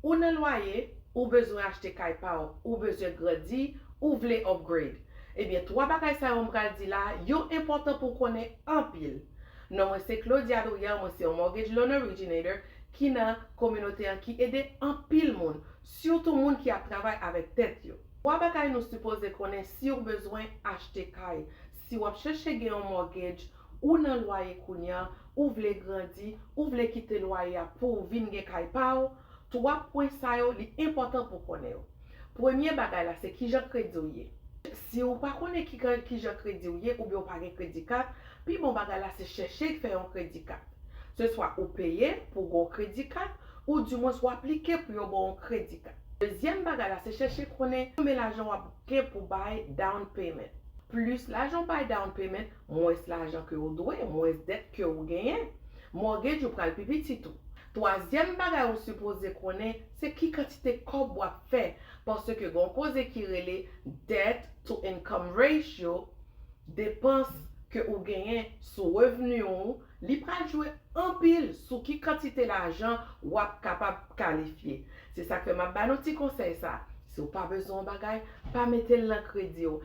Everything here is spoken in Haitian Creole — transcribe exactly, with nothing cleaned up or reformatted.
Ou nan lwaye, ou bezwen achte kay pa w, ou bezwen grandi, ou vle upgrade. Ebyen, twa bagay sa yo m pral di la, yo enpòtan pou w konnen anpil. Non mwen se Claudia Drouillard, mwen se yon mortgage loan originator ki nan kominote an ki ede anpil moun, sitou moun ki ap travay avèk tèt yo. Twa bagay nou sipoze konnen si w bezwen achte kay. Si w ap chèche gen yon mortgage, ou nan lwaye kounye a, ou vle grandi, ou vle kite lwaye a pou w vin gen kay pa w, twa pwen sa yo, li enpòtan pou w konnen yo. Premye bagay la, se kijan kredi w ye. Si w pa konnen ki, kijan kredi w ye, oubyen w pa gen kredi kat, pi bon bagay la, se chèche fè yon kredi kat. Se swa ou peye pou w gen yon kredi kat, ou dimwens w aplike pou yo ba w yon kredi kat. Dezyèm bagay la, se chèche konnen konbyen lajan w ap gen pou bay down payment. Plis lajan w bay down payment, mwens lajan ke w dwe, mwens dèt ke w genyen. Mortgage ou pral pi piti tou. Twazyèm bagay ou sipoze konnen, se ki kantite kòb w ap fè. Paske gen yon koze ki rele debt to income ratio, depans ke ou genyen sou revni w, li pral jwe anpil sou ki kantite lajan w ap kapab kalifye. Se sa k fè m ap ba nou ti konsèy sa. Si w pa bezwen yon bagay, pa mete l nan kredi w.